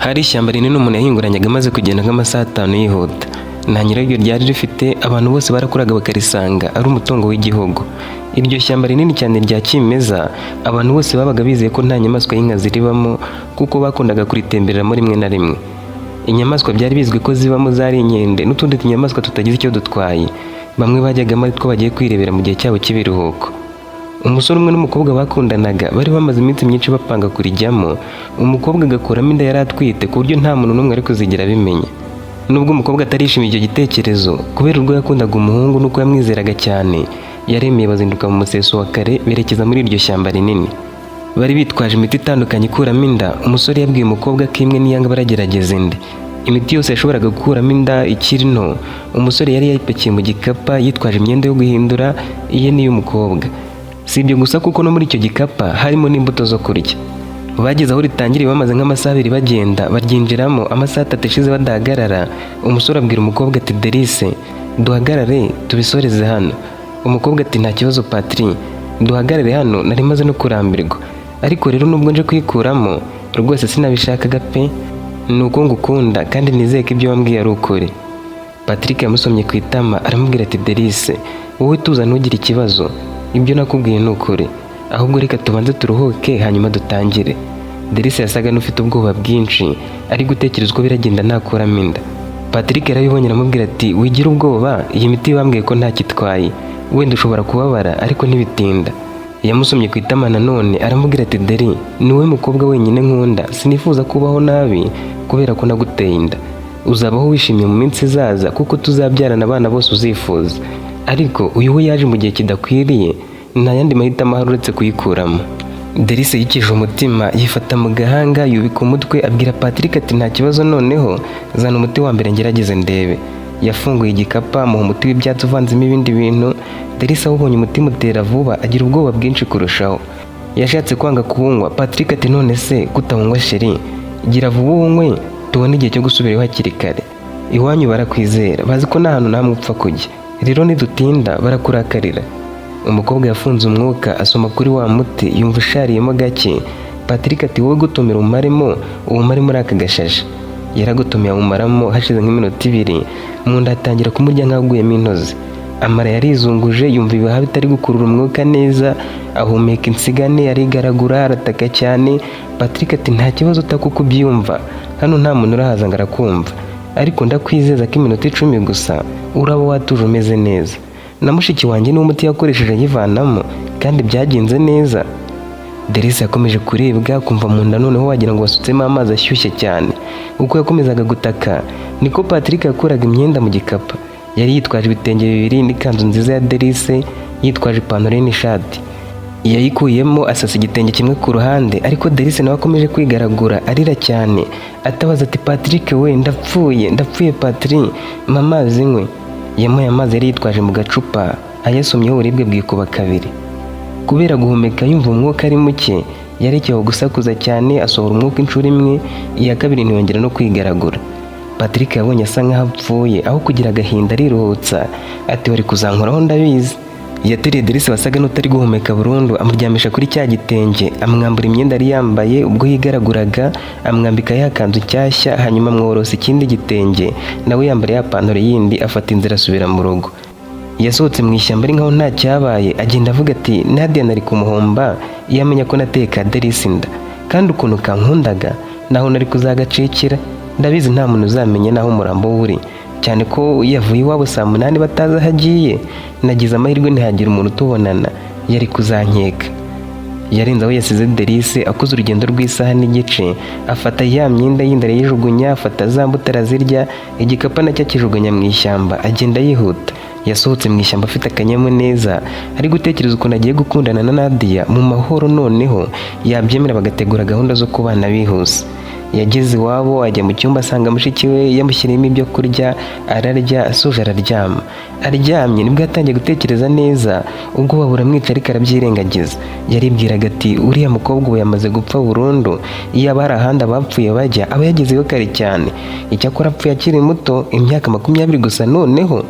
Hari ishyamba rinini umuntu yahinguranyaga amaze kugenda nk'amasaha 5 yihuta. Nta nyiraryo ryari rifite, abantu bose barakuraga bakarisanga ari umutungo w'igihugu. Iryo shyamba rinini cyane rya kimeza, abantu bose babaga bizeye ko nta nyamaswa y'inkazi ribamo, kuko bakundaga kuritembereramo rimwe na rimwe. Inyamaswa byari bizwi ko zibamo zari inkende n'utundi tunyamaswa tutagize icyo dutwaye. Bamwe bajyagamo ari two bagiye kwirebera mu gihe cyabo cy'ibiruhuko. Umusore umwe n'umukobwa bakundanaga bari bamaze iminsi myinshi bapanga kurijyamo, umukobwa agakuramo inda yari atwite ku buryo nta muntu n'umwe ari kuzigera abimenya. Nubwo umukobwa atarishimiye icyo gitekerezo, kubera urwo yakundaga umuhungu n'uko yamwizeraga cyane, yaremeye, bazinduka mu museso wa kare berekeza muri iryo shyamba rinini. Bari bitwaje imiti itandukanye ikuramo inda. Umusore yabwiye umukobwa ko imwe niyanga baragerageza indi. Imiti yose yashoboraga gukuramo inda ikiri nto, umusore yari yayipakiye mu gikapa, yitwaje imyenda yo guhindura, iye n'iy'umukobwa. Si ibyo gusa, kuko no muri icyo gikapa harimo n'imbuto zo kurya. Bageze aho ritangiriye bamaze nk'amasaha 2 bagenda, baryinjiramo amasaha 3 ashize badahagarara. Umusore abwira umukobwa ati: "Delise, duhagarare tubisoreze hano." Umukobwa ati: "Nta kibazo Patri, duhagarare hano, nari maze no kurambirwa. Ariko rero nubwo nje kuyikuramo, rwose sinabishakaga pe, ni uko ngukunda kandi nizeye ko ibyo wambwiye ari ukuri." Patrick yamusomye ku itama, aramubwira ati: "Delise, wowe tuza, ntugire ikibazo, ibyo nakubwiye ni ukuri. Ahubwo reka tubanze turuhuke, hanyuma dutangire." Delise yasaga n'ufite ubwoba bwinshi, ari gutekereza uko biragenda nakuramo inda. Patrick yarabibonye, aramubwira ati: "Wigira ubwoba, iyi miti bambwiye ko ntacyo itwaye. Wenda ushobora kubabara, ariko ntibitinda." Yamusomye ku itama nanone, aramubwira ati: "Deri, ni wowe mukobwa wenyine nkunda. Sinifuza kubaho nabi kubera ko naguteye inda. Uzabaho wishimye mu minsi izaza, kuko tuzabyarana abana bose uzifuza. Ariko uyu we yaje mu gihe kidakwiriye, nta yandi mahitamo ahari uretse kuyikuramo." Delise yikije umutima, yifata mu gahanga, yubika umutwe, abwira Patrick ati: "Nta kibazo, noneho zana umuti wa mbere ngerageze ndebe." Yafunguye igikapa, amuha umuti w'ibyatsi uvanzemo ibindi bintu. Delise awubonye, umutima utera vuba, agira ubwoba bwinshi kurushaho. Yashatse kwanga kuwunywa. Patrick ati: "None se kutawunywa chérie? Gira vuba uwunywe, tubone igihe cyo gusubirayo hakiri kare. Iwanyu barakwizera, bazi ko nta hantu namwe upfa kujya. Rero nidutinda barakurakarira." Umukobwa yafunze umwuka, asoma kuri wa muti, yumva ushariyemo gake. Patrick ati: "Wowe gutomera umaremo, uwumare muri aka gashashi." Yaragotomeye awumaramo. Hashize nk'iminota 2, mu nda hatangira kumurya nk'aguyemo intozi. Amara yarizunguje, yumva ibihaha bitari gukurura umwuka neza, ahumeka insigane, arigaragura, arataka cyane. Patrick ati: "Nta kibazo, utaka uko ubyumva, hano nta muntu urahaza ngo arakumva. Ariko ndakwizeza ko iminota 10 gusa uraba watuje, umeze neza. Na mushiki wanjye niwo muti yakoresheje ayivanamo, kandi byagenze neza." Delise yakomeje kuribwa, kumva mu nda noneho wagira ngo wasutsemo amazi ashyushye cyane. Uko yakomezaga gutaka niko Patrick yakuraga imyenda mu gikapa. Yari yitwaje ibitenge bibiri n'ikanzu nziza ya Delise, yitwaje ipantaro ye n'ishati. Yayikuyemo, asasa igitenge kimwe ku ruhande, ariko Delise nawe akomeje kwigaragura, arira cyane, atabaza ati: "Patrick we, ndapfuye, ndapfuye! Patrick, mpa amazi nywe." Yamuhaye amazi yari yitwaje mu gacupa, ayasomyeho uburibwe bwikuba kabiri. Kubera guhumeka yumva umwuka ari muke, yarekeye gusakuza cyane, asohora umwuka inshuro imwe, iya kabiri ntiyongera no kwigaragura. Patrick yabonye asa nkaho apfuye, aho kugira agahinda ariruhutsa ati: "Wari kuzankoraho, ndabizi." Yateruye Delise wasaga n'utari guhumeka burundu, amuryamisha kuri cya gitenge, amwambura imyenda yari yambaye ubwo yigaraguraga, amwambika ya kanzu nshyashya, hanyuma amworosa ikindi gitenge, nawe yambara ya pantaro yindi, afata inzira asubira mu rugo. Yasohotse mu ishyamba ari nkaho nta cyabaye, agenda avuga ati: "Nadia nari kumuhomba iyo amenya ko nateye ka Delise inda. Kandi ukuntu kankundaga, naho nari kuzagacikira. Ndabizi nta muntu uzamenya n'aho umurambo we uri, cyane ko yavuye iwabo saa 8 batazi aho agiye. Nagize amahirwe ntihagira umuntu utubonana, yari kuzankeka." Yarenze aho yasize Delise, akoze urugendo rw'isaha n'igice, afata ya myenda yindi arayijugunya, afata za mbuto arazirya, igikapu nacyo akijugunya mu ishyamba, agenda yihuta. Yasohotse mu ishyamba afite akanyamuneza, ari gutekereza ukuntu agiye gukundana na Nadia mu mahoro, noneho yabyemera bagategura gahunda zo kubana bihuse. Yageze iwabo, ajya mu cyumba, asanga mushiki we yamushyiriyemo ibyo kurya, ararya, asoje araryama. Aryamye nibwo yatangiye gutekereza neza, ubwoba buramwica ariko arabyirengagiza. Yaribwiraga ati: "Uriya mukobwa ubu yamaze gupfa burundu. Iyo aba hari ahandi abapfuye bajya, aba yagezeyo kare cyane. Icyakora apfuye akiri muto, imyaka 20 gusa. Noneho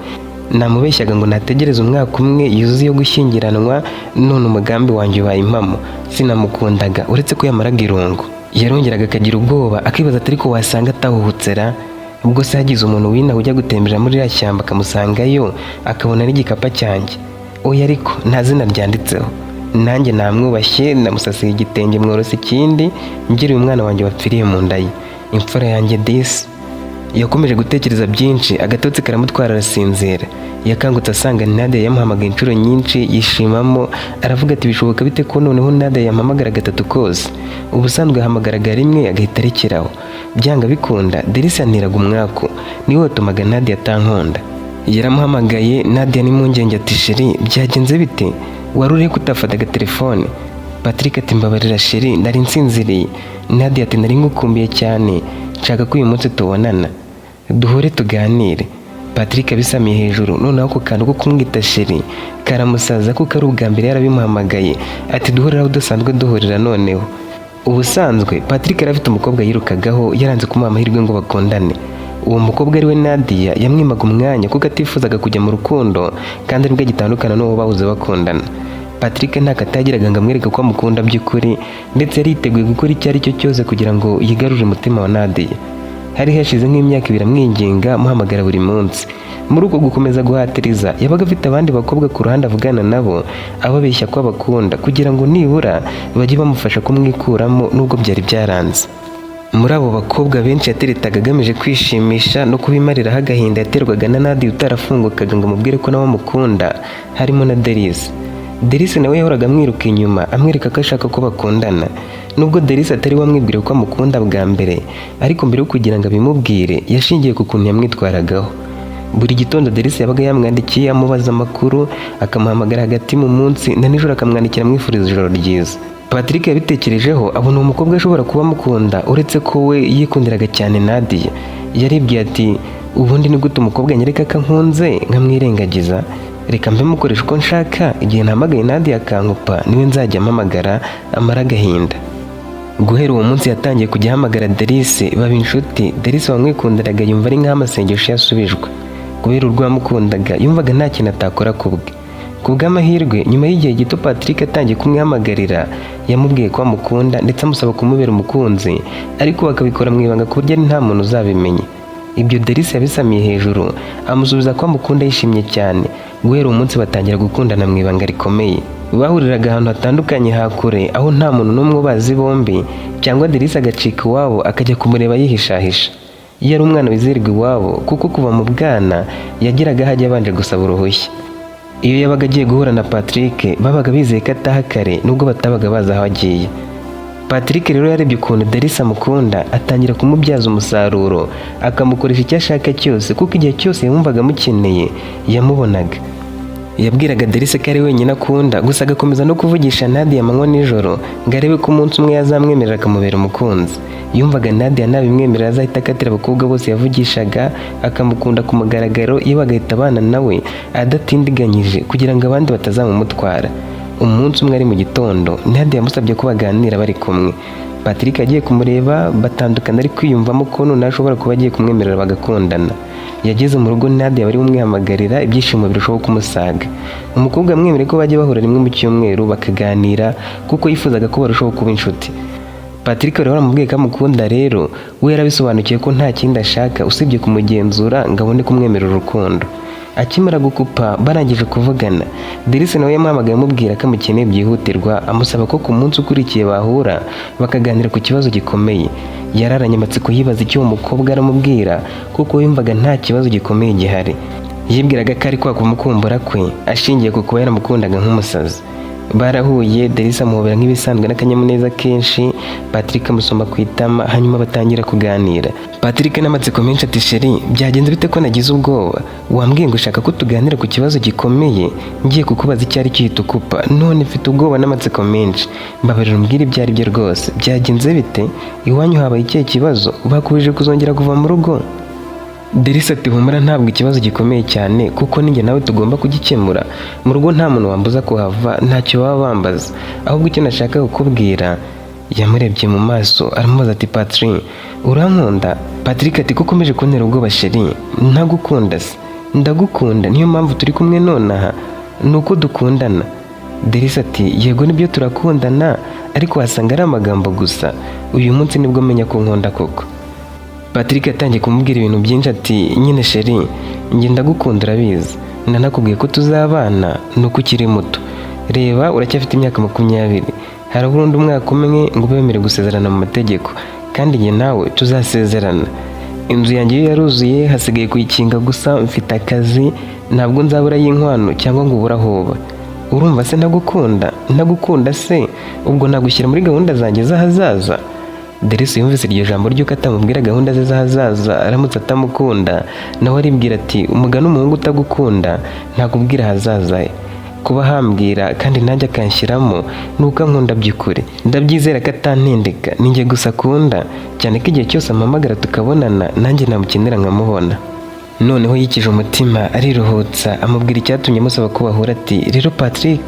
namubeshyaga ngo nategereze umwaka umwe yuzuye yo gushyingiranwa, none umugambi wanjye ubaye impamo. Sinamukundaga, uretse ko yamaraga irungu." Yarongeraga akagira ubwoba, akibaza ati: "Ariko wasanga atahuhutse ra? Ubwo se hagize umuntu winaha ujya gutemberera muri iriya shyamba akamusangayo, akabona n'igikapu cyanjye? Oya, ariko nta zina ryanditseho, nanjye namwubashye, namusasiye igitenge, mworosa ikindi, ngiriye umwana wanjye wapfiriye mu nda ye, imfura yanjye disi." Yakomeje gutekereza byinshi, agatotsi karamutwara, arasinzira. Yakangutse asanga Nadia yamuhamagaye inshuro nyinshi. Yishimamo, aravuga ati: "Bishoboka bite ko noneho Nadia yamuhamagara gatatu kose? Ubusanzwe yahamagaraga rimwe agahita arekeraho. Byanga bikunda Delisa yanteraga umwaku, niwe watumaga Nadia atankunda." Yaramuhamagaye. Nadia n'impungenge ati: "Chéri, byagenze bite? Wari urihe kutafataga telefone?" Patrick ati: "Mbabarira chéri, nari nsinziriye." Nadia ati: "Nari ngukumbuye cyane, nshaka ko uyu munsi tubonana, duhure tuganire." Patrick abisamiye hejuru. Noneho ako kantu ko kumwita chéri karamusaza, kuko ari ubwa mbere yarabimuhamagaye ati: "Duhurira aho dusanzwe duhurira." Noneho ubusanzwe Patrick yari afite umukobwa yirukagaho, yaranze kumuha amahirwe ngo bakundane. Uwo mukobwa ari we Nadia yamwimaga umwanya, kuko atifuzaga kujya mu rukundo kandi aribwo agitandukana n'uwo bahoze bakundana. Patrick ntako atagiraga ngo amwereke ko amukunda by'ukuri, ndetse yari yiteguye gukora icyo ari cyo cyose kugira ngo yigarurire umutima wa Nadia. Hari hashize nk'imyaka 2 amwinginga, amuhamagara buri munsi. Muri uko gukomeza guhatiriza, yabaga afite abandi bakobwa ku ruhande avugana nabo, ababeshya ko abakunda, kugira ngo nibura bajye bamufasha kumwikuramo, nubwo byari byaranze. Muri abo bakobwa benshi yateretaga agamije kwishimisha no kubimariraho agahinda yaterwaga na Nadia utarafungukaga ngo amubwire ko nawe amukunda, harimo na Delise. Delise nawe yahoraga amwiruka inyuma, amwereka ko ashaka ko bakundana. Nubwo Delise atari we wamwibwira ko amukunda bwa mbere, ariko mbere yo kugira ngo abimubwire, yashingiye ku kuntu yamwitwaragaho. Buri gitondo Delise yabaga yamwandikiye amubaza amakuru, akamuhamagara hagati mu munsi, na nijoro akamwandikira amwifuriza ijoro ryiza. Patrick yabitekerejeho, abona uwo mukobwa ashobora kuba amukunda, uretse ko we yikundiraga cyane Nadia. Yaribwiye ati: "Ubundi ni gute umukobwa anyereka ko ankunze nkamwirengagiza? Reka mbe mukoresha uko nshaka. Igihe ntamagaye Nadia akankupa, niwe nzajya mpamagara amara agahinda." Guhera uwo munsi yatangiye kujya ahamagara Delise, baba inshuti. Delise wamwikundiraga yumva ari nk'aho amasengesho yasubijwe. Kubera urwo yamukundaga, yumvaga nta kintu atakora ku bwe. Ku bw'amahirwe, nyuma y'igihe gito Patrick atangiye kumwihamagarira, yamubwiye ko amukunda, ndetse amusaba kumubera umukunzi, ariko bakabikora mu ibanga ku buryo ari nta muntu uzabimenya. Ibyo Delise yabisamiye hejuru, amusubiza ko amukunda yishimye cyane. Guhera uwo munsi batangira gukundana mu ibanga rikomeye. Bahuriraga ahantu hatandukanye ha kure, aho nta muntu n'umwe ubazi bombi, cyangwa Delise agacika iwabo akajya kumureba yihishahisha. Iyo ari umwana wizerwa iwabo, kuko kuva mu bwana yageraga aho ajya abanje gusaba uruhushya. Iyo yabaga agiye guhura na Patrick, babaga bizeye ko ataha kare, nubwo batabaga bazi aho agiye. Patrick rero yarebye ukuntu Delise amukunda, atangira kumubyaza umusaruro, akamukoresha icyo ashaka cyose, kuko igihe cyose yumvaga amukeneye yamubonaga. Yabwiraga Delise ko ari wenyine akunda gusa, agakomeza no kuvugisha Nadia amanywa nijoro ngo arebe ko umunsi umwe yazamwemerera akamubera umukunzi. Yumvaga Nadia nabimwemerera azahita akatira abakobwa bose yavugishaga, akamukunda ku mugaragaro, yewe agahita abana nawe adatindiganyije, kugira ngo abandi batazamumutwara. Umunsi umwe ari mu gitondo, Nadia yamusabye ko baganira bari kumwe. Patrick agiye kumureba, batandukana ari kwiyumvamo ko noneho ashobora kuba agiye kumwemerera bagakundana. Yageze mu rugo Nadia bari bumwihamagarira, ibyishimo birushaho kumusaga. Umukobwa amwemereye ko bajya bahura rimwe mu cyumweru bakaganira, kuko yifuzaga ko barushaho kuba inshuti. Patrick wari waramubwiye ko amukunda rero, we yarabisobanukiwe ko nta kindi ashaka usibye kumugenzura ngo abone kumwemerera urukundo. Akimara gukupa barangije kuvugana, Delise nawe yamuhamagaye amubwira ko amukeneye byihutirwa, amusaba ko ku munsi ukurikiye bahura bakaganira ku kibazo gikomeye. Yararanye amatsiko yibaza icyo uwo mukobwa aramubwira, kuko yumvaga nta kibazo gikomeye gihari. Yibwiraga ko ari kwa kumukumbura kwe, ashingiye ku kuba yaramukundaga nk'umusazi. Barahuye, Delise amuhobera nk'ibisanzwe n'akanyamuneza kenshi, Patrick amusoma ku itama, hanyuma batangira kuganira. Patrick n'amatsiko menshi ati: "Chéri, byagenze bite ko nagize ubwoba? Wambwiye ngo ushaka ko tuganira ku kibazo gikomeye, ngiye kukubaza icyo ari cyo uhita ukupa, none mfite ubwoba n'amatsiko menshi. Mbabarira umbwire ibyo ari byo rwose. Byagenze bite? Iwanyu habaye ikihe kibazo? Bakubije kuzongera kuva mu rugo?" Delise ati: "Humura, ntabwo ikibazo gikomeye cyane, kuko ninjye nawe tugomba kugikemura. Mu rugo nta muntu wambuza kuhava, ntacyo baba bambaza. Ahubwo icyo nashaka kukubwira..." Yamurebye mu maso, aramubaza ati: "Patrick, urankunda?" Patrick ati: "Ko ukomeje kuntera ubwoba chéri, ntagukunda se? Ndagukunda, niyo mpamvu turi kumwe nonaha, ni uko dukundana." Delisa ati yego nibyo turakundana, ariko wasanga ari amagambo gusa. Uyu munsi nibwo menya ko nkunda koko. Patrick yatangiye kumubwira ibintu byinshi ati nyine chérie, njye ndagukunda urabizi, nanakubwiye ko tuzabana, nuko ukiri muto. Reba uracyafite imyaka 20, harabura undi umwaka umwe ngo ube wemerewe gusezerana mu mategeko, kandi njye nawe tuzasezerana. Inzu yanjye yo yaruzuye, hasigaye kuyikinga gusa. Mfite akazi, ntabwo nzabura y'inkwano cyangwa ngo ubure aho uba. Urumva se ntagukunda? Ntagukunda se ubwo nagushyira muri gahunda zanjye z'ahazaza? Delisa yumvise iryo jambo ry'uko atamubwira gahunda ze z'ahazaza aramutse atamukunda, nawe aribwira ati umugani umuhungu utagukunda ntakubwira ahazaza he. Kuba hambwira kandi nanjye akanshyiramo ni uko ankunda by'ukuri. Ndabyizera ko atantendeka, ni njye gusa akunda, cyane ko igihe cyose ampamagara tukabonana nanjye namukenera nkamubona. Noneho yikije umutima ariruhutsa, amubwira icyatumye amusaba ko bahura ati rero Patrick,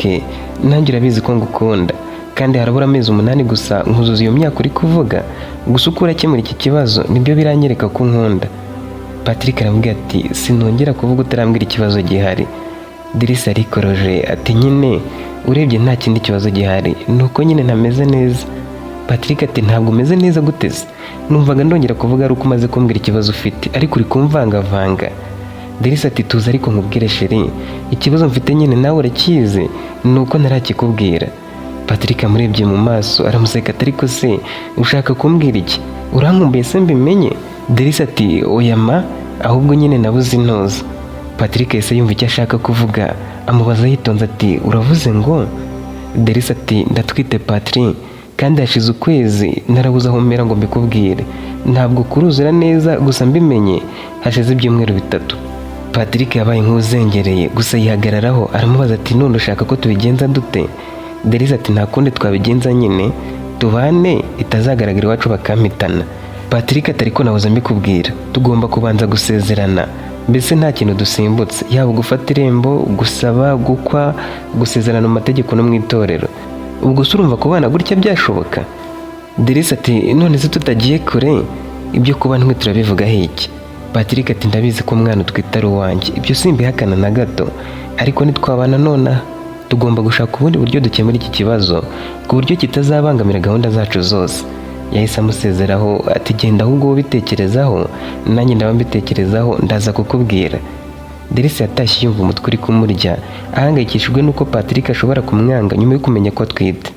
nanjye urabizi ko ngukunda, kandi harabura amezi 8 gusa nkuzuza iyo myaka uri kuvuga. Gusa uko urakemura iki kibazo nibyo biranyereka ko unkunda. Patrick aramubwira ati sinongera kuvuga utarambwira ikibazo gihari. Delisa arikoroje ati nyine urebye nta kindi kibazo gihari, ni uko nyine ntameze neza. Patrick ati ntabwo umeze neza gute se? Numvaga ndongera kuvuga ari uko umaze kumbwira ikibazo ufite, ariko uri kumvangavanga. Delisa ati tuza ariko nkubwire chérie, ikibazo mfite nyine nawe urakizi, ni uko ntarakikubwira. Patrick amurebye mu maso aramuseka ati ariko se ushaka kumbwira iki? Urankumbuye se mbimenye? Delisa ati oya ma, ahubwo nyine nabuze intuza. Patrick yahise yumva icyo ashaka kuvuga, amubaza yitonze ati uravuze ngo? Delisa ati ndatwite Patrick, kandi hashize ukwezi narabuze aho mpera ngo mbikubwire. Ntabwo kuruzura neza, gusa mbimenye hashize ibyumweru 3. Patrick yabaye nk'uzengereye, gusa yihagararaho aramubaza ati none ushaka ko tubigenza dute? Delisa ati nta kundi twabigenza nyine, tubane itazagaragara iwacu bakampitana. Patrick ati ariko nahoze mbikubwira, tugomba kubanza gusezerana, mbese nta kintu dusimbutse, yaba gufata irembo, gusaba, gukwa, gusezerana mu mategeko no mu itorero. Ubwo se urumva kubana gutya byashoboka? Delisa ati none se tutagiye kure, ibyo kuba ntwe turabivugaho iki? Patrick ati ndabizi ko umwana utwite ari uwanjye, ibyo simbihakana na gato, ariko ntitwabana nonaha. Tugomba gushaka ubundi buryo dukemura iki kibazo ku buryo kitazabangamira gahunda zacu zose. Yahise amusezeraho ati genda ahubwo ubitekerezaho, nanjye ndaba mbitekerezaho, ndaza kukubwira. Delisa yatashye yumva umutwe uri kumurya, ahangayikishijwe n'uko Patrick ashobora kumwanga nyuma yo kumenya ko atwite.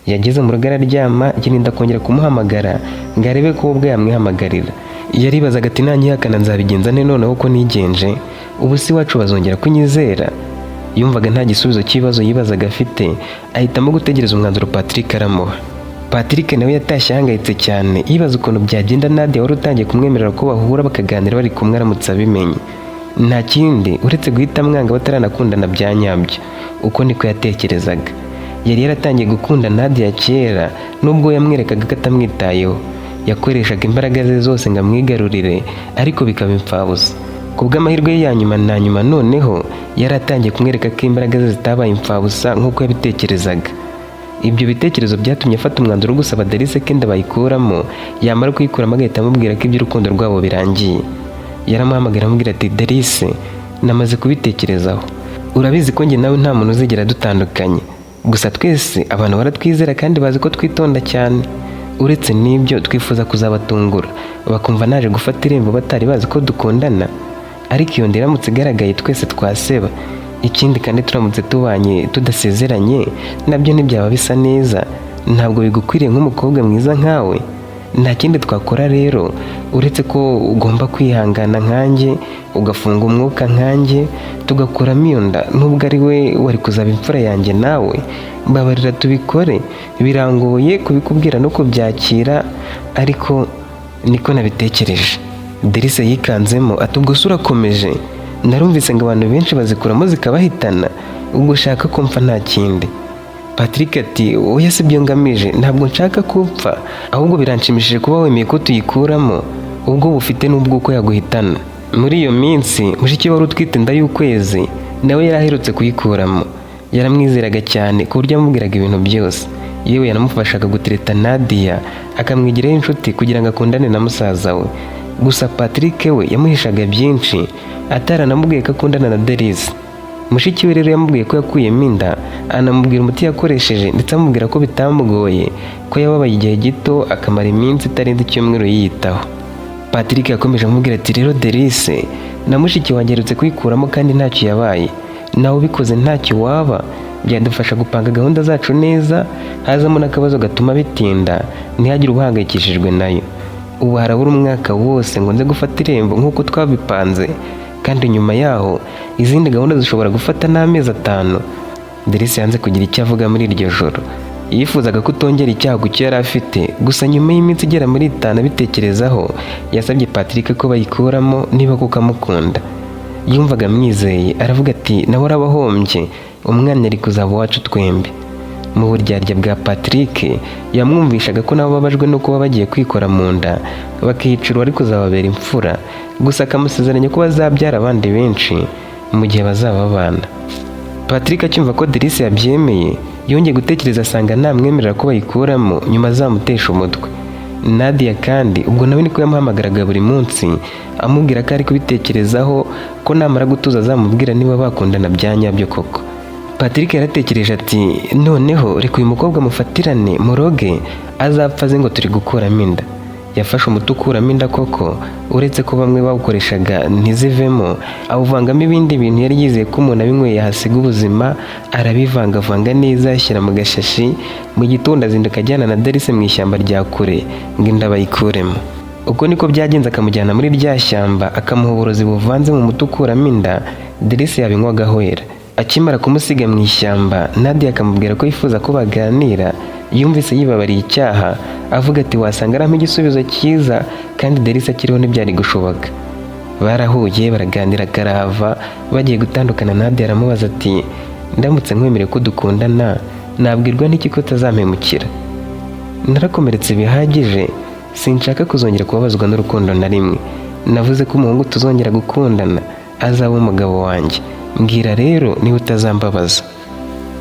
Yageze mu rugo araryama, yirinda kongera kumuhamagara ngo arebe ko we ubwe yamwihamagarira. Yaribazaga ati nanyihakana nzabigenza nte noneho ko nigenje? Ubu si iwacu bazongera kunyizera? Yumvaga nta gisubizo cy'ibibazo yibazaga afite, ahitamo gutegereza umwanzuro Patrick aramuha. Patrick nawe yatashye ahangayitse cyane, yibaza ukuntu byagenda Nadia wari utangiye kumwemerera ko bahura bakaganira bari kumwe aramutse abimenye. Nta kindi uretse guhita amwanga bataranakundana bya nyabyo. Uko niko yatekerezaga. Yari yaratangiye gukunda Nadia kera, nubwo yamwerekaga ko atamwitayeho. Yakoreshaga imbaraga ze zose ngo amwigarurire, ariko bikaba imfabusa. Ku bw'amahirwe ye ya nyuma na nyuma, noneho yari atangiye kumwereka ko imbaraga ze zitabaye imfabusa nk'uko yabitekerezaga. Ibyo bitekerezo byatumye afata umwanzuro wo gusaba Delise ko inda bayikuramo, yamara kuyikuramo agahita amubwira ko iby'urukundo rwabo birangiye. Yaramuhamagara amubwira ati Delise, namaze kubitekerezaho. Urabizi ko njye nawe nta muntu uzigera dutandukanye. Gusa twese abantu baratwizera kandi bazi ko twitonda cyane. Uretse n'ibyo twifuza kuzabatungura, bakumva naje gufata irembo batari bazi ko dukundana. Ariko iyo nda iramutse igaragaye twese twaseba. Ikindi kandi turamutse tubanye tudasezeranye nabyo ntibyaba bisa neza, ntabwo bigukwiriye nk'umukobwa mwiza nkawe. Nta kindi twakora rero uretse ko ugomba kwihangana nkanjye, ugafunga umwuka nkanjye, tugakuramo iyo nda nubwo ari we wari kuzaba imfura yanjye nawe. Mbabarira tubikore, birangoye kubikubwira no kubyakira, ariko niko nabitekereje. Delise yikanzemo ati ubwo se urakomeje? Narumvise ngo abantu benshi bazikuramo zikabahitana, ubwo ushaka ko mpfa nta kindi. Patrick ati oya si byo ngamije, ntabwo nshaka ko upfa, ahubwo biranshimishije kuba wemeye ko tuyikuramo, ubwo bufite n'ubw'uko yaguhitana. Muri iyo minsi mushiki we wari utwite inda y'ukwezi nawe yari aherutse kuyikuramo. Yaramwizeraga cyane ku buryo yamubwiraga ibintu byose, yewe yanamufashaga gutereta Nadia akamwigiraho inshuti kugira ngo akundane na musaza we. Gusa Patrick we yamuhishaga byinshi, ataranamubwiye ko akundana na Delise. Mushiki we rero yamubwiye ko yakuyemo inda, anamubwira umuti yakoresheje, ndetse amubwira ko bitamugoye, ko yababaye igihe gito akamara iminsi itarenze icyumweru yiyitaho. Patrick yakomeje amubwira ati: "Rero Delice, na mushiki wanjye aherutse kuyikuramo kandi ntacyo yabaye, nawe ubikoze ntacyo waba. Byadufasha gupanga gahunda zacu neza, hazamo n'akabazo gatuma bitinda, ntihagire uhangayikishijwe nayo. Ubu harabura umwaka wose ngo nze gufata irembo nk'uko twabipanze, kandi nyuma yaho izindi gahunda zishobora gufata n'amezi 5." Delice yanze kugira icyo avuga muri iryo joro. Yifuzaga kutongera icyaha ku cyo yari afite. Gusa nyuma y'iminsi igera muri 5 abitekerezaho, yasabye Patrick ko bayikuramo niba kuko amukunda. Yumvaga amwizeye, aravuga ati: "Nawe arabahombye, umwana ari kuzaba uwacu twembi." Mu buryarya bwa Patrick, yamwumvishaga ko nabo babajwe no kuba bagiye kwikora mu nda bakiyicira uwari kuzababera imfura, gusa akamusezeranya ko bazabyara abandi benshi mu gihe bazaba babana. Patrick acyumva ko Delice yabyemeye, yongeye gutekereza asanga namwemerera ko bayikuramo nyuma azamutesha umutwe. Nadia kandi ubwo nawe niko yamuhamagaraga buri munsi, amubwira ko ari kubitekerezaho, ko namara gutuza azamubwira niba bakundana bya nyabyo koko. Patrick yaratekereje ati: "Noneho reka uyu mukobwa mufatirane muroge, azapfa azi ngo turi gukuramo inda." Yafashe umuti ukuramo inda koko, uretse ko bamwe bawukoreshaga ntizivemo, awuvangamo ibindi bintu yari yizeye ko umuntu abinyweye yahasiga ubuzima. Arabivangavanga neza, ashyira mu gashashi. Mu gitondo azinduka ajyana na Delice mu ishyamba rya kure ngo inda bayikuremo. Uko niko byagenze, akamujyana muri rya shyamba, akamuha uburozi buvanze mu muti ukuramo inda. Delice yabinywa agahwera. Akimara kumusiga mu ishyamba, Nadia akamubwira ko yifuza ko baganira. Yumvise yibabariye icyaha, avuga ati: "Wasanga arampa igisubizo cyiza, kandi Delice akiriho ntibyari gushoboka." Barahuye, baraganira karahava. Bagiye gutandukana, Nadia aramubaza ati: "Ndamutse nkwemereye ko dukundana, nabwirwa n'iki ko utazampemukira? Narakomeretse bihagije, sinshaka kuzongera kubabazwa n'urukundo na rimwe. Navuze ko umuhungu tuzongera gukundana azaba umugabo wanjye. Mbwira rero niba utazambabaza."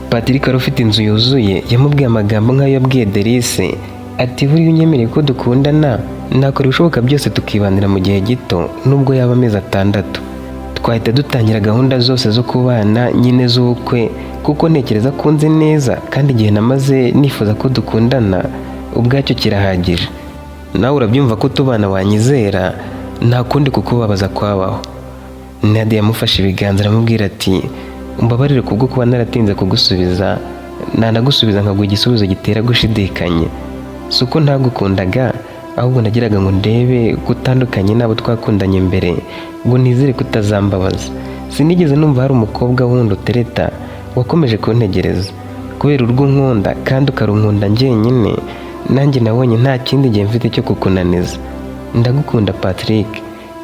Patrick wari ufite inzu yuzuye yamubwiye amagambo nk'ayo yabwiye Delice, ati: "Buriya unyemereye ko dukundana, nakora ibishoboka byose tukibanira mu gihe gito, nubwo yaba amezi 6. Twahita dutangira gahunda zose zo kubana nyine z'ubukwe, kuko ntekereza ko unzi neza, kandi igihe namaze nifuza ko dukundana ubwacyo kirahagije. Nawe urabyumva ko tubana wanyizera, nta kundi kukubabaza kwabaho." Nadia yamufashe ibiganza, aramubwira ati: "Umbabarire kubwo kuba naratinze kugusubiza, nanagusubiza nkaguha igisubizo gitera gushidikanya. Si uko ntagukundaga, ahubwo nagiraga ngo ndebe ko utandukanye n'abo twakundanye mbere, ngo nizere ko utazambabaza. Sinigeze numva hari umukobwa wundi utereta, wakomeje kuntegereza kubera urwo unkunda kandi ukarunkunda njyenyine. Nanjye nabonye nta kindi gihe mfite cyo kukunaniza. Ndagukunda Patrick,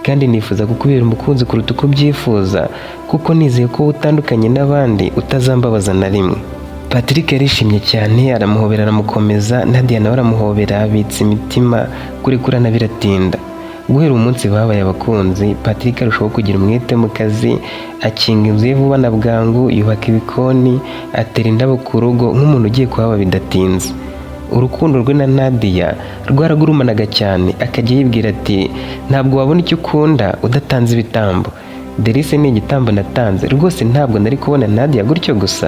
kandi nifuza kukubera umukunzi kuruta uko ubyifuza, kuko nizeye ko utandukanye n'abandi, utazambabaza na rimwe." Patrick yarishimye cyane, aramuhobera, aramukomeza. Nadia nawe aramuhobera, abitsa imitima, kurekurana biratinda. Guhera umunsi babaye abakunzi, Patrick arushaho kugira umwete mu kazi, akinga inzu ye vuba na bwangu, yubaka ibikoni, atera indabo ku rugo nk'umuntu ugiye kuhaba bidatinze. Urukundo rwe na Nadia rwaragurumanaga cyane, akajya yibwira ati: "Ntabwo wabona icyo ukunda udatanze ibitambo. Delice ni igitambo natanze rwose, ntabwo nari kubona Nadia gutyo gusa."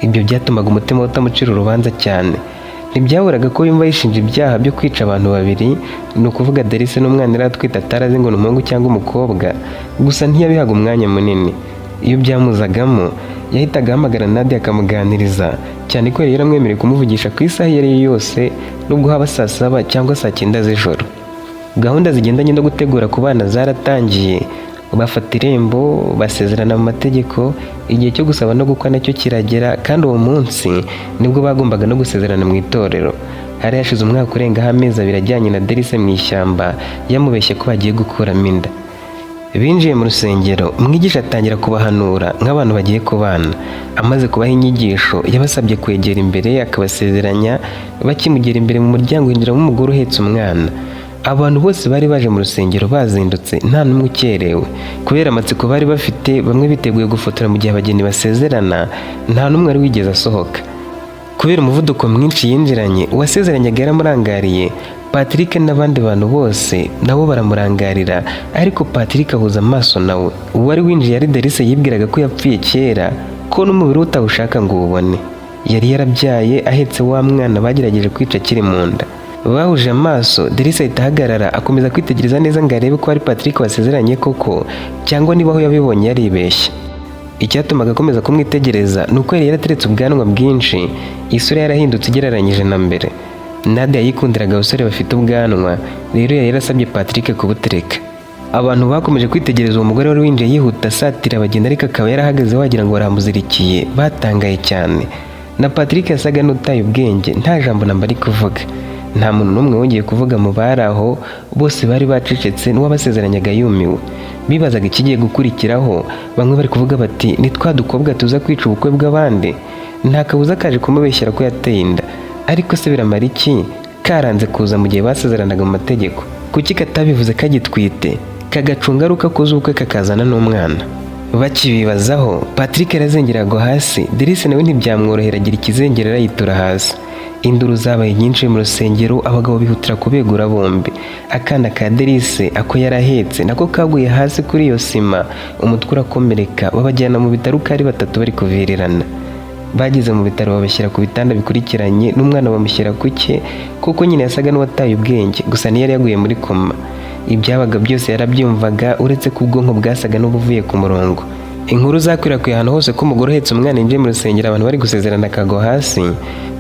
Ibyo byatumaga umutima we utamucira urubanza cyane. Ntibyaburaga ko yumva yishinja ibyaha byo kwica abantu babiri, ni ukuvuga Delice n'umwana yari atwite atarazi ngo ni umuhungu cyangwa umukobwa. Gusa ntiyabihaga umwanya munini. Iyo byamuzagamo, yahitaga ahamagara Nadia akamuganiriza, cyane ko yari yaramwemereye kumuvugisha ku isaha iyo ari yo yose, nubwo haba saa 7 cyangwa saa 9 z'ijoro. Gahunda zigendanye no gutegura ku bana zaratangiye, bafata irembo, basezerana mu mategeko. Igihe cyo gusaba no gukwa nacyo kiragera, kandi uwo munsi nibwo bagombaga no gusezerana mu itorero. Hari hashize umwaka urengaho amezi 2 ajyanye na Delice mu ishyamba, yamubeshye ko bagiye gukuramo inda. Binjiye mu rusengero, umwigisha atangira kubahanura nk'abantu bagiye kubana. Amaze kubaha inyigisho, yabasabye kwegera imbere akabasezeranya. Bakimugera imbere, mu muryango hinjiramo umugore uhetse umwana. Abantu bose bari baje mu rusengero bazindutse, nta n'umwe ukerewe, kubera amatsiko bari bafite. Bamwe biteguye gufotora mu gihe abageni basezerana. Nta n'umwe wari wigeze asohoka. Kubera umuvuduko mwinshi yinjiranye, uwasezeranyaga yaramurangariye. Patrick n'abandi bantu bose nabo baramurangarira, ariko Patrick ahuza amaso nawe. Uwari winjiye ari Delice, yibwiraga ko yapfuye kera, ko n'umubiri we utawushaka ngo uwubone. Yari yarabyaye ahetse wa mwana bagerageje kwica akiri mu nda. Bahuje amaso, Delice ahita ahagarara, akomeza kwitegereza neza ngo arebe ko ari Patrick wasezeranye koko, cyangwa niba aho yabibonye yaribeshye. Icyatumaga akomeza kumwitegereza ni uko yari yarateretse ubwanwa bwinshi, isura yarahindutse ugereranyije na mbere. Nadia yikundiraga abasore bafite ubwanwa, rero yari yarasabye Patrick kubutereka. Abantu bakomeje kwitegereza uwo mugore wari winjiye yihuta asatira abageni, ariko akaba yarahagaze wagira ngo baramuzirikiye, batangaye cyane. Na Patrick yasaga n'utaye ubwenge, nta jambo namba ari kuvuga. Nta muntu n'umwe wongeye kuvuga mu bari aho, bose bari bacecetse, n'uwabasezeranyaga yumiwe. Bibazaga ikigiye gukurikiraho. Bamwe bari kuvuga bati: "Ni twa dukobwa tuza kwica ubukwe bw'abandi, nta kabuza kaje kumubeshyera ko yateye inda. Ariko se biramara iki karanze kuza mu gihe basezeranaga mu mategeko? Kuki katabivuze kagitwite, kagacunga ari uko akoze ubukwe kakazana n'umwana?" Bakibibazaho, Patrick arazengera agwa hasi. Delice nawe ntibyamworohera, agira ikizengera yitura hasi. Induru zabaye nyinshi mu rusengero, abagabo bihutira kubegura bombi. Akana ka Delice ako yari ahetse nako kaguye hasi kuri iyo sima, umutwe urakomereka, babajyana mu bitaro uko ari batatu bari kuvirirana. Bageze mu bitaro babashyira ku bitanda bikurikiranye, n'umwana bamushyira ku cye, kuko nyine yasaga n'uwataye ubwenge, gusa ntiyari yaguye muri koma. Ibyabaga byose yarabyumvaga, uretse ko ubwonko bwasaga n'ubuvuye ku murongo. Inkuru zakwirakwiye ahantu hose ko umugore uhetse umwana yinjiye mu rusengero abantu bari gusezerana akagwa hasi,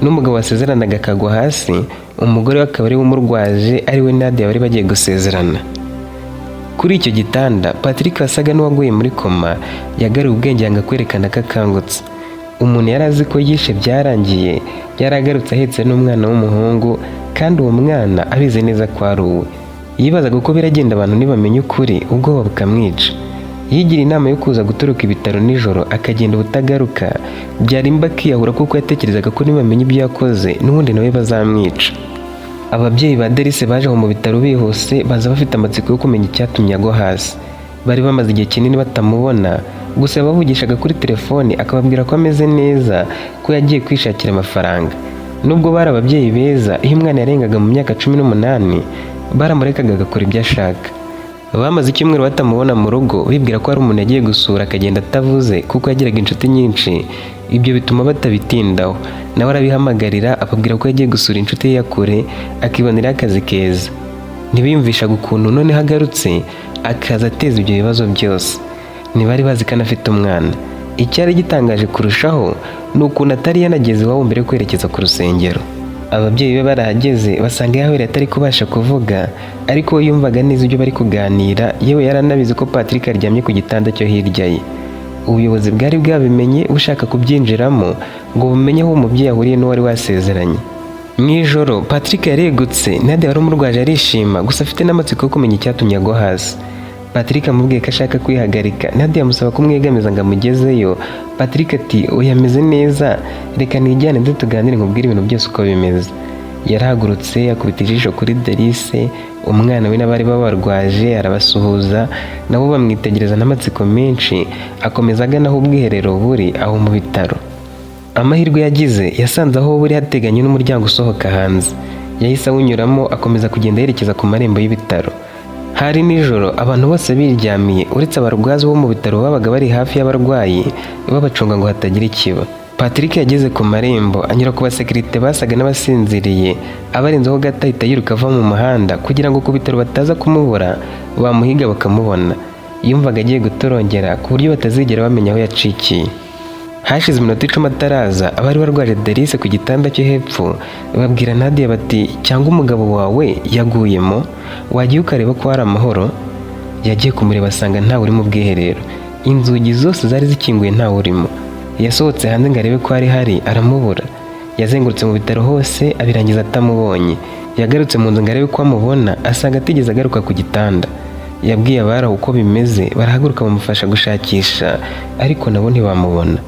n'umugabo wasezeranaga akagwa hasi, umugore we akaba ari we umurwaje, ari we Nadia bari bagiye gusezerana. Kuri icyo gitanda, Patrick wasaga n'uwaguye muri koma yagaruye ubwenge, yanga kwerekana ko akangutse. Umuntu yari azi ko yishe byarangiye, yaragarutse ahetse n'umwana w'umuhungu, kandi uwo mwana abizi neza ko ari uwe. Yibazaga uko biragenda abantu nibamenya ukuri, ubwoba bukamwica. Yigira inama yo kuza gutoroka ibitaro nijoro akagenda ubutagaruka, byarimba akiyahura, kuko yatekerezaga ko nibamenya ibyo yakoze n'ubundi nawe bazamwica. Ababyeyi ba Delice baje aho mu bitaro bihuse, baza bafite amatsiko yo kumenya icyatumye agwa hasi. Bari bamaze igihe kinini batamubona, gusa yabavugishaga kuri telefoni akababwira ko ameze neza, ko yagiye kwishakira amafaranga. Nubwo bari ababyeyi beza, iyo umwana yarengaga mu myaka 18 baramurekaga agakora ibyo ashaka. Bamaze icyumweru batamubona mu rugo, bibwira ko hari umuntu yagiye gusura akagenda atavuze, kuko yagiraga inshuti nyinshi. Ibyo bituma batabitindaho. Nawe arabihamagarira, ababwira ko yagiye gusura inshuti ye ya kure, akiboneraho akazi keza. Ntibiyumvishaga ukuntu noneho agarutse akaza ateza ibyo bibazo byose. Ntibari bazi ko anafite umwana. Icyari gitangaje kurushaho ni ukuntu atari yanageze iwabo mbere yo kwerekeza ku rusengero. Ababyeyi be barahageze basanga yahwereye, atari kubasha kuvuga, ariko we yumvaga neza ibyo bari kuganira, yewe yaranabizi ko Patrick aryamye ku gitanda cyo hirya ye. Ubuyobozi bwari bwabimenye, bushaka kubyinjiramo ngo bumenye aho umubyeyi ahuriye n'uwari wasezeranye. Mu ijoro Patrick yaregutse, Nadia wari umurwaje arishima, gusa afite n'amatsiko yo kumenya icyatumye agwa hasi. Patrick amubwiye ko ashaka kwihagarika, Nadia amusaba kumwegamiza ngo amugezeyo. Patrick ati: "Oya, ameze neza, reka nijyane ndetse tuganire nkubwire ibintu byose uko bimeze." Yarahagurutse, akubita ijisho kuri Delice, umwana we n'abari babarwaje, arabasuhuza, nabo bamwitegereza n'amatsiko menshi, akomeza agana aho ubwiherero buri aho mu bitaro. Amahirwe yagize, yasanze aho buri hateganye n'umuryango usohoka hanze. Yahise awunyuramo, akomeza kugenda yerekeza ku marembo y'ibitaro. Hari nijoro, abantu bose biryamiye, uretse abarwaza bo mu bitaro babaga bari hafi y'abarwayi babacunga ngo hatagira ikiba. Patrick yageze ku marembo, anyura ku basekirite basaga n'abasinziriye, abarenzeho gato ahita yiruka ava mu muhanda kugira ngo ku bitaro bataza kumubura, bamuhiga bakamubona. Yumvaga agiye gutorongera ku buryo batazigera bamenya aho yacikiye. Hashize iminota 10 ataraza, abari barwaje Delice ku gitanda cyo hepfo babwira Nadia bati: "Cyangwa umugabo wawe yaguyemo, wagiye ukareba ko hari amahoro?" Yagiye kumureba asanga ntawe uri mu bwiherero, inzugi zose zari zikinguye, ntawe urimo. Yasohotse hanze ngo arebe ko hari hari, aramubura. Yazengurutse mu bitaro hose abirangiza atamubonye. Yagarutse mu nzu ngo arebe ko amubona, asanga atigeze agaruka ku gitanda. Yabwiye abari aho uko bimeze, barahaguruka bamufasha gushakisha, ariko nabo ntibamubona.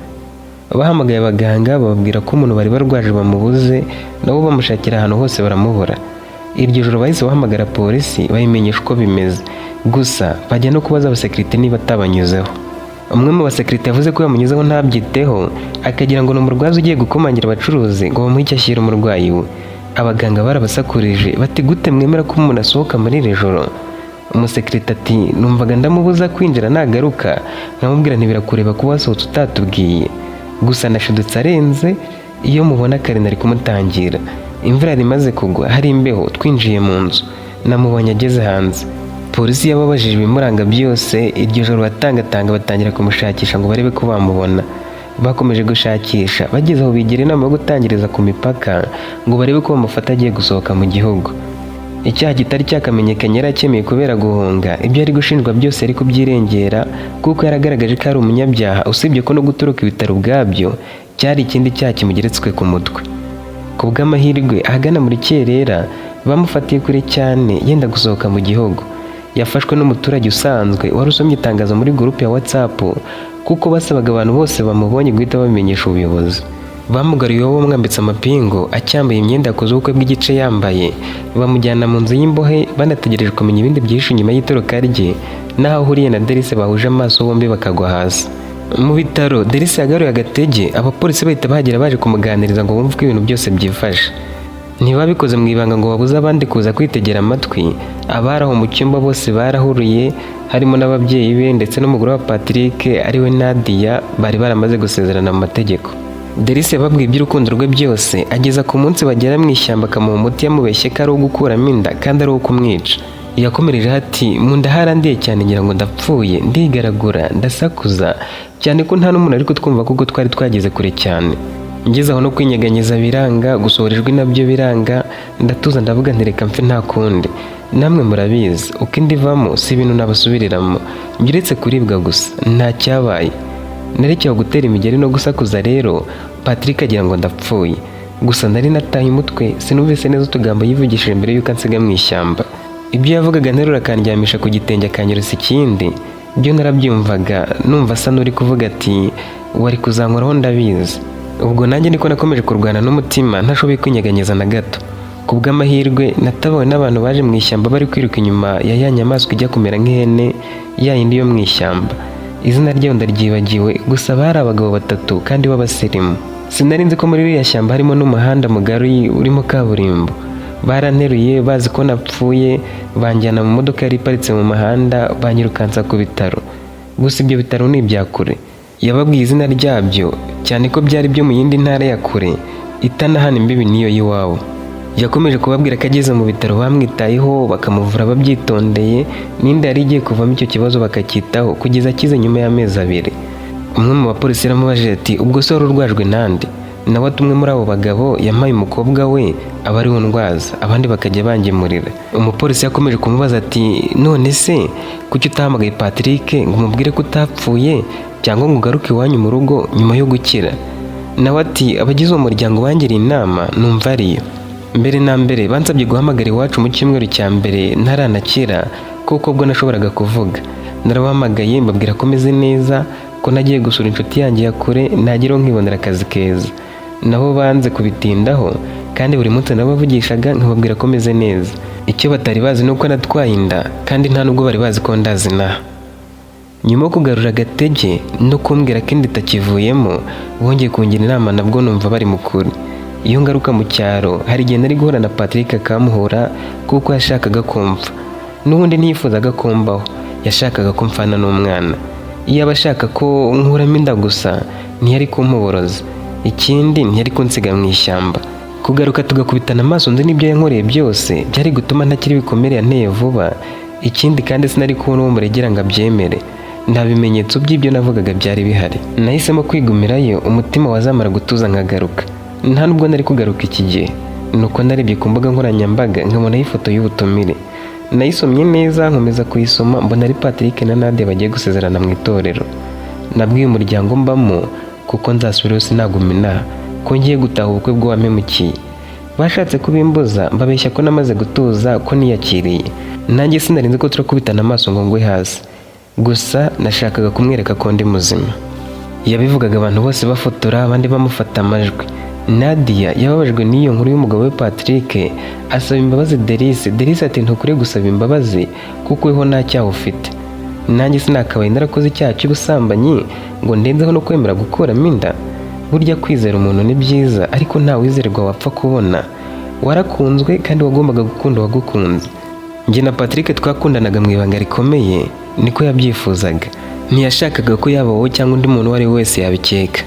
Bahamagaye abaganga, bababwira ko umuntu bari barwaje bamubuze, nabo bamushakira ahantu hose baramubura. Iryo joro bahise bahamagara polisi, bayimenyesha uko bimeze, gusa bajya no kubaza abasekirite niba atabanyuzeho. Umwe mu basekirite yavuze ko yamunyuzeho ntabyiteho, akagira ngo ni umurwaza ugiye gukomangira abacuruzi ngo bamuhe icyo ashyira umurwayi we. Abaganga barabasakurije bati: "Gute mwemera ko umuntu asohoka muri iri joro?" Umusekirite ati: "Numvaga ndamubuza kwinjira, nagaruka nkamubwira ntibirakureba kuba wasohotse utatubwiye." Gusa nashidutse arenze, iyo mubona kare nari kumutangira. Imvura yari imaze kugwa, hari imbeho. Twinjiye mu nzu, namubonye ageze hanze. Polisi yababajije ibimuranga byose. Iryo joro batangatanga, batangira kumushakisha ngo barebe ko bamubona. Bakomeje gushakisha, bageze aho bigira inama yo gutangiriza ku mipaka ngo barebe ko bamufata agiye gusohoka mu gihugu. Icyaha kitari cyakamenyekanye yari akemeye kubera guhunga, ibyo yari gushinjwa byose yari kubyirengera kuko yaragaragaje ko ari umunyabyaha, usibye ko no gutoroka ibitaro ubwabyo cyari ikindi cyaha kimugeretswe ku mutwe. Ku bw'amahirwe, ahagana muri kerera bamufatiye kure cyane yenda gusohoka mu gihugu. Yafashwe n'umuturage usanzwe wari usomye itangazo muri gurupe ya WhatsApp, kuko basabaga abantu bose bamubonye guhita babimenyesha ubuyobozi. Bamugaruye iwabo bamwambitse amapingu, acyambaye imyenda yakoze ubukwe bw'igice yambaye, bamujyana mu nzu y'imbohe, banategereje kumenya ibindi byinshi nyuma y'itoroka rye n'aho ahuriye na Delice, bahuje amaso bombi bakagwa hasi. Mu bitaro, Delice yagaruye agatege, abapolisi bahita bahagera baje kumuganiriza ngo bumve uko ibintu byose byifashe. Ntibabikoze mu ibanga ngo babuze abandi kuza kwitegera amatwi. Abari aho mu cyumba bose barahuruye, harimo n'ababyeyi be ndetse n'umugore wa Patrick ariwe Nadia, bari baramaze gusezerana mu mategeko. Delice yababwiye iby'urukundo rwe byose, ageza ku munsi bagera mu ishyamba akamuha umuti yamubeshye ko ari uwo gukuramo inda kandi ari uwo kumwica. Yakomerejeho ati: "Mu nda harandiye cyane, ngira ngo ndapfuye, ndigaragura, ndasakuza cyane ko nta n'umuntu ari kutwumva kuko twari twageze kure cyane. Ngeze aho no kwinyeganyeza biranga, gusohora ijwi nabyo biranga, ndatuza, ndavuga nti reka mfe, nta kundi. Namwe murabizi uko inda ivamo, si ibintu nabasubiriramo. Njye uretse kuribwa gusa nta cyabaye. Narekeye gutera imigeri no gusakuza rero, Patrick agira ngo ndapfuye. Gusa nari nataye umutwe, sinumvise neza utugambo yivugishije mbere y'uko ansiga mu ishyamba. Ibyo yavugaga nterura akandyamisha ku gitenge akanyirusa ikindi, byo narabyumvaga, numva asa n'uri kuvuga ati: 'Wari kuzankoraho ndabizi.' Ubwo nanjye niko nakomeje kurwana n'umutima, ntashoboye kwinyeganyeza na gato. Ku bw'amahirwe natabawe n'abantu baje mu ishyamba bari kwiruka inyuma ya ya nyamaswa ijya kumera nk'ihene, ya yindi yo mu ishyamba, izina ryayo ndaryibagiwe. Gusa bari abagabo batatu kandi b'abasirimu. Sinari nzi ko muri ririya shyamba harimo n'umuhanda mugari urimo kaburimbo. Baranteruye bazi ko napfuye, banjyana mu modoka yari iparitse mu muhanda, banyirukansa ku bitaro. Gusa ibyo bitaro ni ibya kure." Yababwiye izina ryabyo, cyane ko byari byo mu yindi ntara ya kure itanahana imbibi n'iyo y'iwabo. Yakomeje kubabwira ko ageze mu bitaro bamwitayeho, bakamuvura babyitondeye, n'inda yari igiye kuvamo icyo kibazo bakacyitaho kugeza akize nyuma y'amezi 2. Umwe mu bapolisi yaramubajije ati: "Ubwo se wari urwajwe nande?" Nawe ati: "Umwe muri abo bagabo yampaye umukobwa we aba ariwe ndwaza, abandi bakajya bangemurira." Umupolisi yakomeje kumubaza ati: "None se kuki utahamagaye Patrick ngo umubwire ko utapfuye, cyangwa ngo ugaruke iwanyu mu rugo nyuma yo gukira?" Nawe ati: "Abagize uwo muryango bangiriye inama, numva ariyo. Mbere na mbere bansabye guhamagara iwacu mu cyumweru cya mbere ntaranakira, kuko ubwo nashoboraga kuvuga. Narabahamagaye, mbabwira ko meze neza, ko nagiye gusura inshuti yanjye ya kure, nageraho nkibonera akazi keza. Nabo banze kubitindaho, kandi buri munsi nabavugishaga nkababwira ko meze neza. Icyo batari bazi ni uko natwaye inda, kandi nta nubwo bari bazi ko ndazi inaha." Nyuma yo kugarura agatege no kumbwira ko inda itakivuyemo, bongeye kungira inama, nabwo numva bari mukuri. Iyo ngaruka mu cyaro, hari igihe nari guhura na Patrick akamuhura, kuko yashakaga kumva. N'ubundi ntiyifuzaga kumbaho, yashakaga ko mfana n'umwana. Iyo aba ashaka ko nkuramo inda gusa, ntiyari kumpuboroza. Ikindi, ntiyari kunsiga mu ishyamba. Kugaruka tugakubitana amaso nzi n'ibyo yankoreye byose, byari gutuma ntakiri ibikomere yanteye vuba. Ikindi kandi, sinari kubona uwo muregera ngo abyemere. Nta bimenyetso by'ibyo navugaga byari bihari. Nahisemo kwigumirayo, umutima wazamara gutuza nkagaruka. Nta nubwo nari kugaruka iki gihe. Nuko narebye ku mbuga nkoranyambaga, nkabonaho ifoto y'ubutumire. Nayisomye neza, nkomeza kuyisoma, mbona ari Patrick na Nadia bagiye gusezerana mu itorero. Nabwiye umuryango mbamo, kuko nzasubirayo sinaguma inaha, ko ngiye gutaha ubukwe bw'uwampemukiye. Bashatse kubimbuza, mbabeshya ko namaze gutuza, ko niyakiriye. Nanjye sinarinzi ko turakubitana amaso ngo ngwe hasi. Gusa nashakaga kumwereka ko ndi muzima." Yabivugaga abantu bose bafotora, abandi bamufata amajwi. Nadia yababajwe n'iyo nkuru y'umugabo we Patrick, asaba imbabazi Delice. Delice ati: "Ntukwiye gusaba imbabazi kuko weho nta cyaha ufite. Nanjye sinakabaye narakoze icyaha cy'ubusambanyi ngo ndenzeho no kwemera gukuramo inda. Burya kwizera umuntu ni byiza, ariko nta wizerwa wapfa kubona. Warakunzwe kandi wagombaga gukunda uwagukunze. Njye na Patrick twakundanaga mu ibanga rikomeye, niko yabyifuzaga. Ntiyashakaga ko yaba wowe cyangwa undi muntu uwo ari we wese yabikeka.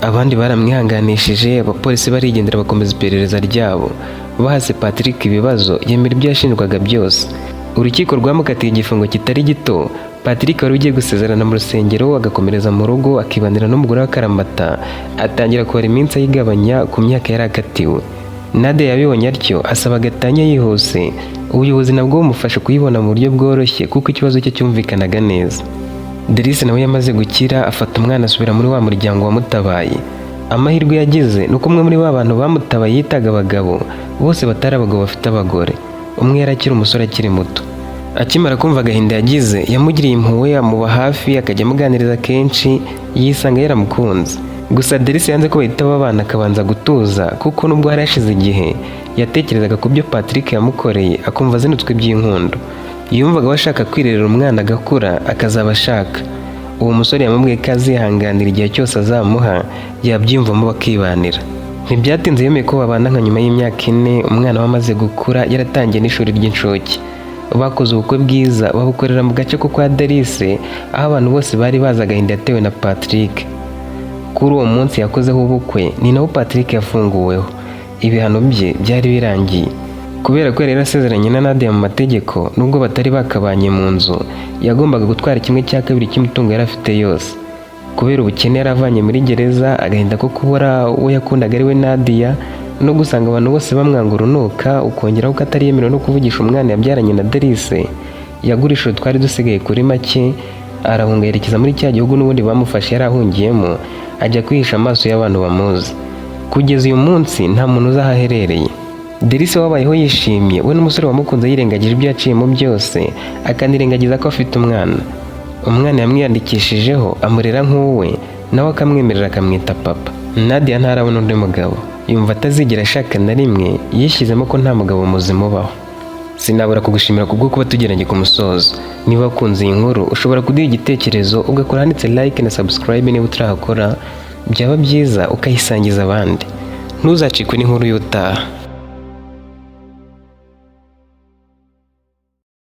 Abandi baramwihanganishije, abapolisi barigendera bakomeza iperereza ryabo. Bahase Patrick ibibazo, yemera ibyo yashinjwaga byose. Urukiko rwamukatiye igifungo kitari gito. Patrick wari ugiye gusezerana mu rusengero agakomereza mu rugo akibanira n'umugore wa Karamata, atangira kubara iminsi ayigabanya ku myaka yari akatiwe. Nadia yabibonye atyo asaba gatanya yihuse, ubuyobozi nabwo bumufasha kuyibona mu buryo bworoshye kuko ikibazo cye cyumvikanaga neza. Delice nawe yamaze gukira, afata umwana asubira muri wa muryango wamutabaye. Amahirwe yagize ni uko umwe muri ba bantu bamutabaye yitaga abagabo, bose batari abagabo bafite abagore. Umwe yari akiri umusore akiri muto. Akimara kumva agahinda yagize, yamugiriye impuhwe, amuba hafi, akajya amuganiriza kenshi, yisanga yaramukunze. Gusa Delice yanze ko bahita babana, akabanza gutuza, kuko nubwo hari hashize igihe yatekerezaga ku byo Patrick yamukoreye akumva azinutswe iby'inkundo. Yumvaga we ashaka kwirerera umwana agakura akazaba ashaka. Uwo musore yamubwiye ko azihanganira igihe cyose azamuha, yabyiyumvamo bakibanira. Ntibyatinze yemeye ko babana nka nyuma y'imyaka 4, umwana we amaze gukura yaratangiye n'ishuri ry'incuke. Bakoze ubukwe bwiza, babukorera mu gace ko kwa Delice, aho abantu bose bari bazi agahinda yatewe na Patrick. Kuri uwo munsi yakozeho ubukwe ni nawo Patrick yafunguweho. Ibihano bye byari birangiye. Kubera ko yari yarasezeranye na Nadia mu mategeko, nubwo batari bakabanye mu nzu, yagombaga gutwara 1/2 cy'imitungo yari afite yose. Kubera ubukene yari avanye muri gereza, agahinda ko kubura uwo yakundaga ari we Nadia, no gusanga abantu bose bamwanga urunuka, ukongeraho ko atari yemerewe no kuvugisha umwana yabyaranye na Delice, yagurishije utwari dusigaye kuri make, arahunga yerekeza muri cya gihugu n'ubundi bamufashe yari ahungiyemo, ajya kwihisha amaso y'abantu bamuzi. Kugeza uyu munsi nta muntu uzi aho aherereye. Delice wabayeho yishimye, we n'umusore wamukunze yirengagije ibyo yaciyemo byose, akanirengagiza ko afite umwana. Umwana yamwiyandikishijeho amurera nk'uwe, nawe akamwemerera akamwita papa. Nadia ntarabona undi mugabo, yumva atazigera ashaka na rimwe, yishyizemo ko nta mugabo muzima ubaho. Sinabura kugushimira kubwo kuba tugeranye ku musozo. Niba wakunze iyi nkuru, ushobora kuduha igitekerezo ugakora handitse like na subscribe niba utarahakora, byaba byiza ukayisangiza abandi. Ntuzacikwe n'inkuru y'utaha.